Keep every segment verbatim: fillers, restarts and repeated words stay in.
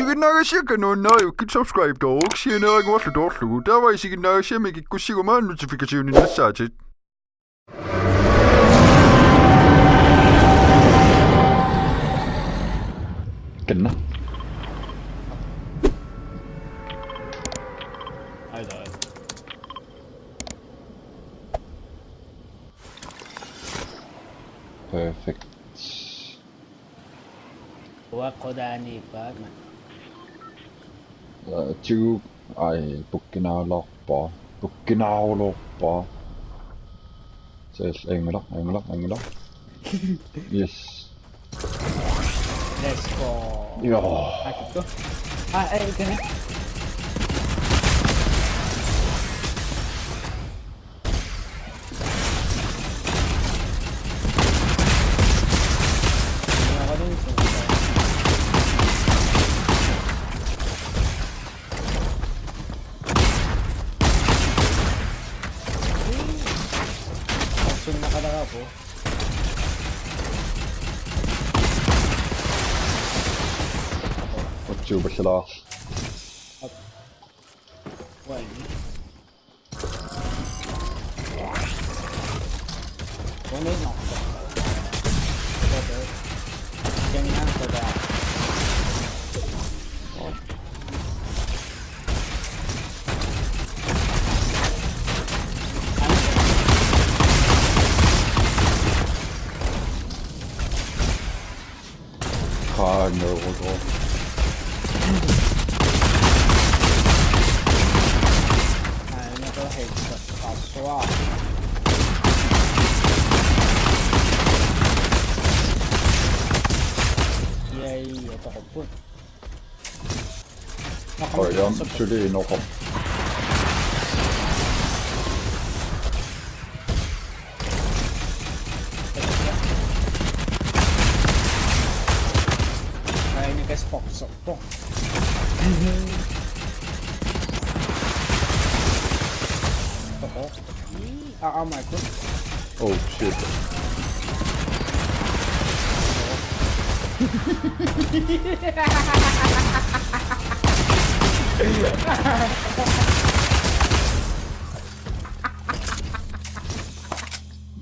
Isiginnaagassiakka nuannariukkit subscribe tooruuk sianeeraguarlu toorlugu. Taava isiginnaagassiami kikkussiguma notificationit nassaatit. Kanna. Ej, ej. Perfect. Uaqqulaaniippaat. Aa, tiu, ai, pukkinaalerpaa. Pukkinaalerpaa. Ses, angela, angela, angela. Yes. Let's go. Joo. Akikko. Ah, ei, ikinä. Sunna kadar apa? Utsuu basala. Wah, ini. Aa, no, no. Ej, nu går helt for, for svar. Yay, jeg går på. Nå, kom. Oj, igen, ja, så suli nok op. Ej, nu kan jeg spokke så. På. På. Ah, oh my god. Oh, shit.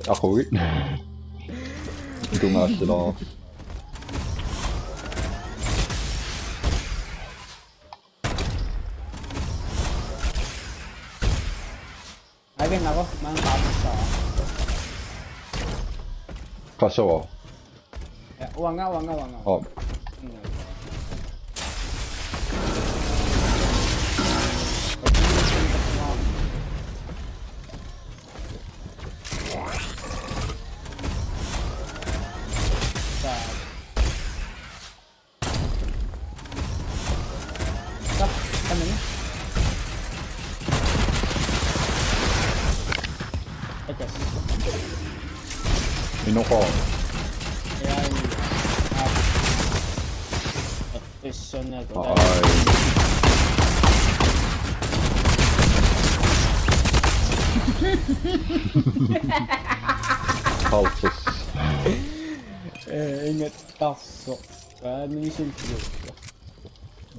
Aqui. Tungaassilaa. Ai, venga, vos, mä en pääse saa. Kasvaa. Ja, uanga, uanga, uanga. Oh. Tää. Tää, tämmönen. Etäs. Minun kohdalla. Ja, ja. Ei se on näin, kun ai. Halpus. Ei, ei me tasso. Tää meni silti.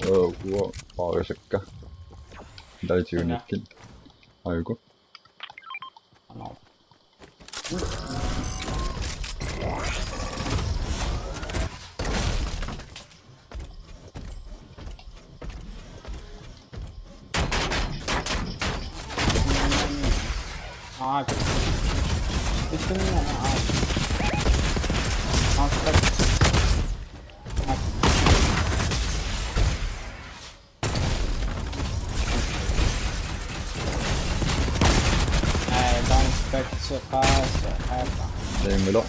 Joo, kuo paarisekka. Täytyy nikin. Aiku. Anal. Aa, vittu minä mä aina. Aa, vittu. Ai, don't expect to pass, apa. Ei milo.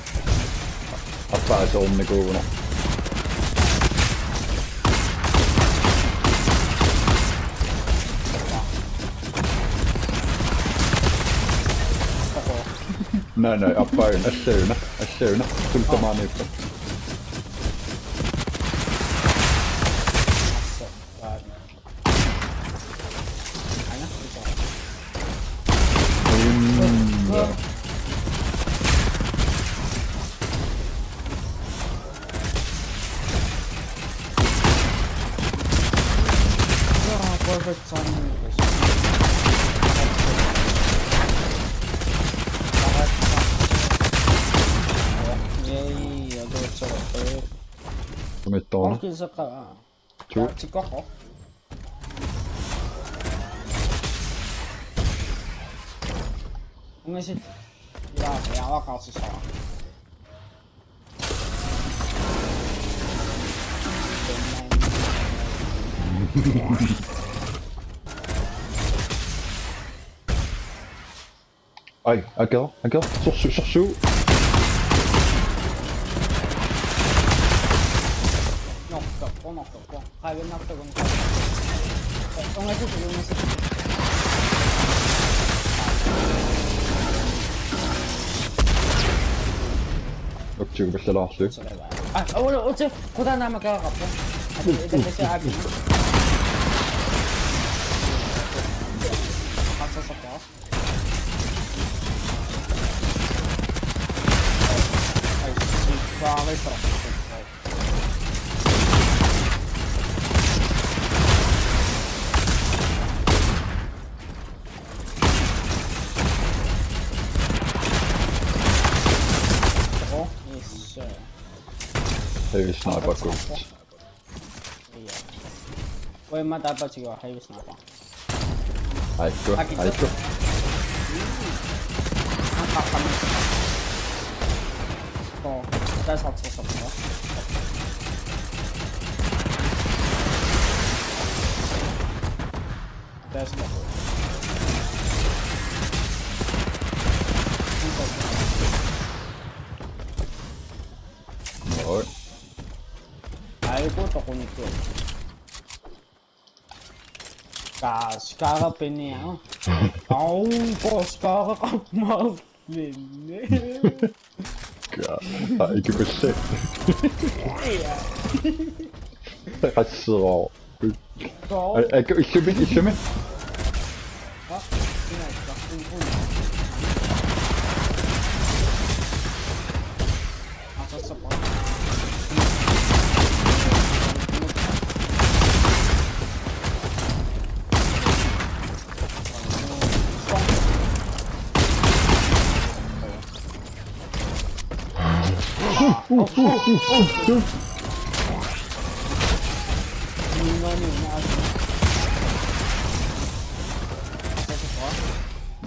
Apa se on niinku no. Oho. Näin, näin, appain, ässäynä, ässäynä, tulta maaniippa. Aina, iso. Mm, joo. Perfect timing. Yay, I got it. Mittoona. Onkin sakka. Tuu. Tikkoqo. Ungasit. Ja, ja, vakausisara. Ai, aker, aker, sorsu, sorsu. Nokka, nokka. Qaivannartugun. Ungasit, ungasit. Utsigu pallalaarlu. Ah, ulo, utsi, kutanaama kaaqarpu. Ita kasi aapi. Qatsasaqqa. Ai, si, paarisa. Oh, yes, sir. Heavy sniper. Good. Iya. Oi, mata apa sih, heavy sniper. Aiko, aiko. Angkat kami. Oh, that's not so so. That's not. Oi. Aiko, tokunikku. Kaskara penia. Au, kaskara kamar. Nene. Ka, ai, ke pese. Iya. Kasro. Kau. Ai, ai, ke isumi, isumi.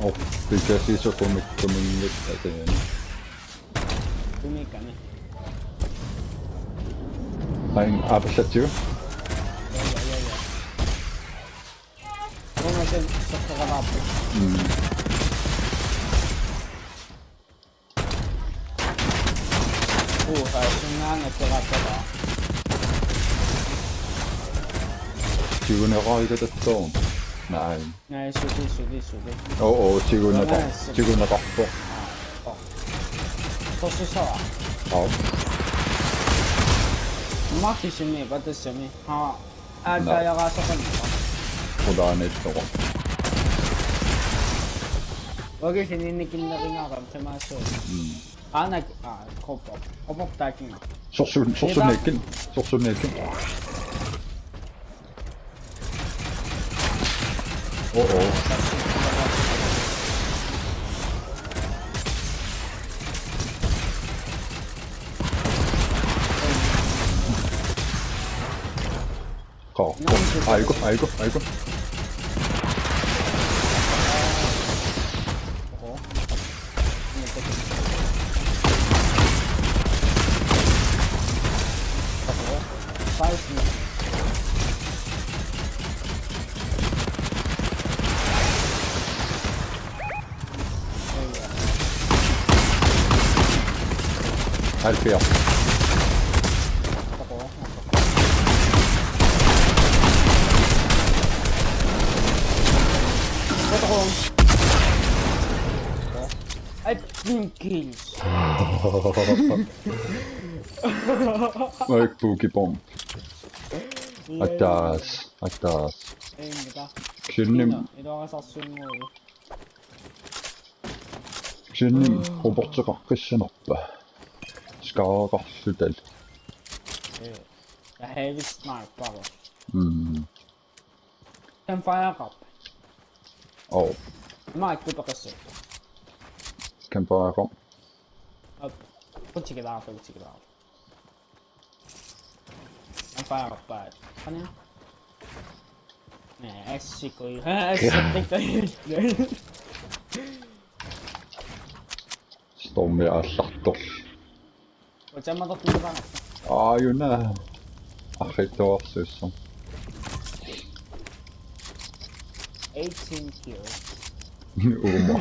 Oh, because he's a comic, comic, I think. Tumiikkami. Ain aapallattigu. Ja, ja, ja, ja. Una sen sokkaraappu. Mm. Uha, sunnaana terappara. Tiguneqarikkatattoorn. Naai. Naai, suli, suli, suli. Oo, oo, tiguneqar-, nice. Tiguneqarpoq. Aa, oo. Tosusara. Oo. Makisimi, patasimi. Ha, aa, naai. Taajaraasaqanngilaq. Qulaaniittoq. Uagut sininnikinnerungaarami tamaasa. Mm. Aana, aa, Quppoq. Quppoq taakinga. Sorsun-, sorsunniikkin. Sorsunniikkin. Oh, oh. Qaa. Aiko, aiko, aiko. Help here. Ai, pinkies. Ai, puki bomb. Atas, atas. Ei mitään. Kysyn nim-, Ino, ino asassun muu. Kysyn nim-, roboteqaqqissanerpa. Skaaqarlutal. Ee. Ja heavy sniper. Mm. Campfire-qarpa? Oh, Ima ikkut peqassut. Campfire-qarpa. Op. Qutsikilaa, qutsikilaa. Campfire-qarpa. Qani? Ee, assikui. Assikui. Stormi aallartor. Uternaartuugaangatta. Aajuna. Arriitsuarsuussaq. Eighteen kills. Uuma.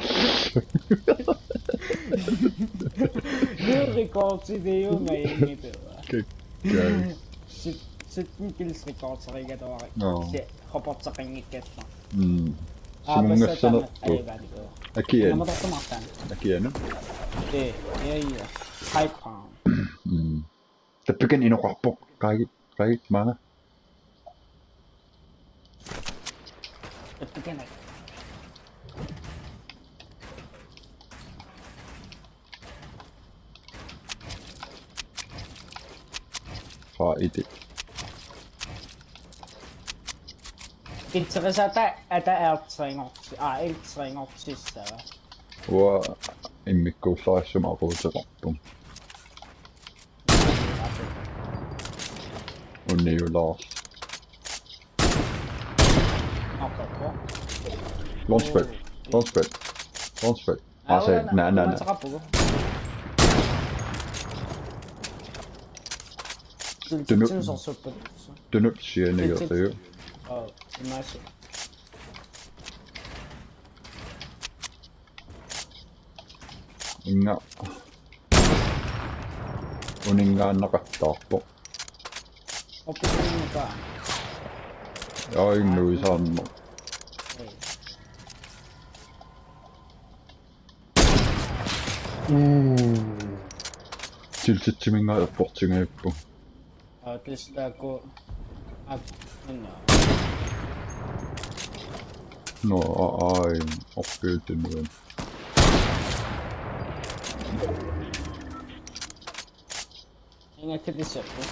Ny rekordiumaarpoq immikkoortoq. Kikkai. Syt-, sytten kills rekordiumaarpoq. Nå. Se, roboteqanngikkallarpoq. Mm. Aa, passa Sumungassanerpoq. Taama ajugaatigu. Akien. Aamma tortumartaan. Akiana. Ee, ja, ja. High ground. Mm. Tappikan inoqarpoq. Qaagit, qaagit maanga. Tappikan. Qaagit. Interesata ata R tre-ngorti-, aa, L tre-ngortissava. Uanga immikkuullarissumik aquuteqarpunga. Uniulaarlunga. Aqqappoq. Launchpad. Launchpad. Launchpad. Aa, se, Aana, naa, naa, naa. Aqqappoq. Tunuk. Tunuk sorsupput. Tunuk sianigerlugu. Oh, nice. Inga. Uninngaannaqattaarpoq. Oppusunga. Aa, innuisaarneq. Hey. Uu. Tiltitsiminngaanniit aportingaarput. Og det skal gå op. Men, øh, Nå, aa, aa, orpiuttunut. Ingen kan det sætte.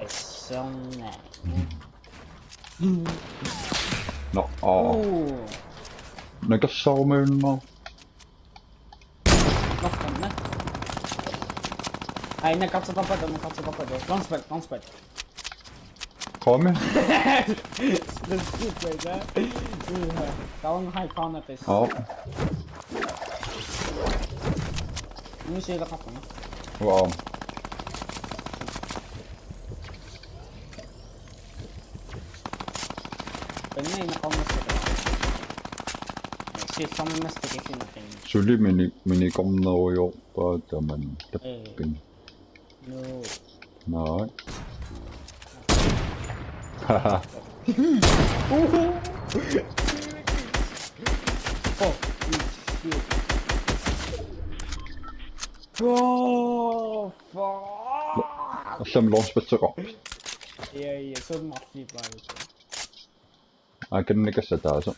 Sådan. Nå, aa. Uh. Nakersarumaarpoq. Nå, fanden. Ej, nakersarumaarpoq, nakersarumaarpoq. Launchpad, launchpad. Komme. Det er skidt, hvad det er. Uha. Der var en high corner, det. Aa. Nu ser jeg, der kommer. Wow. Den er en, der kommer til dig. Jeg ser fandme en masse, der kan finde ting. Suli mini, minikomnerujoorpaa tamanna tappin. No. Nej. Haha. Fuck. Shit. Bro, fuck. Allami launchpadseqarpoq. Ja, ja, så er det meget fint, bare. Aa, kannikassataasoq.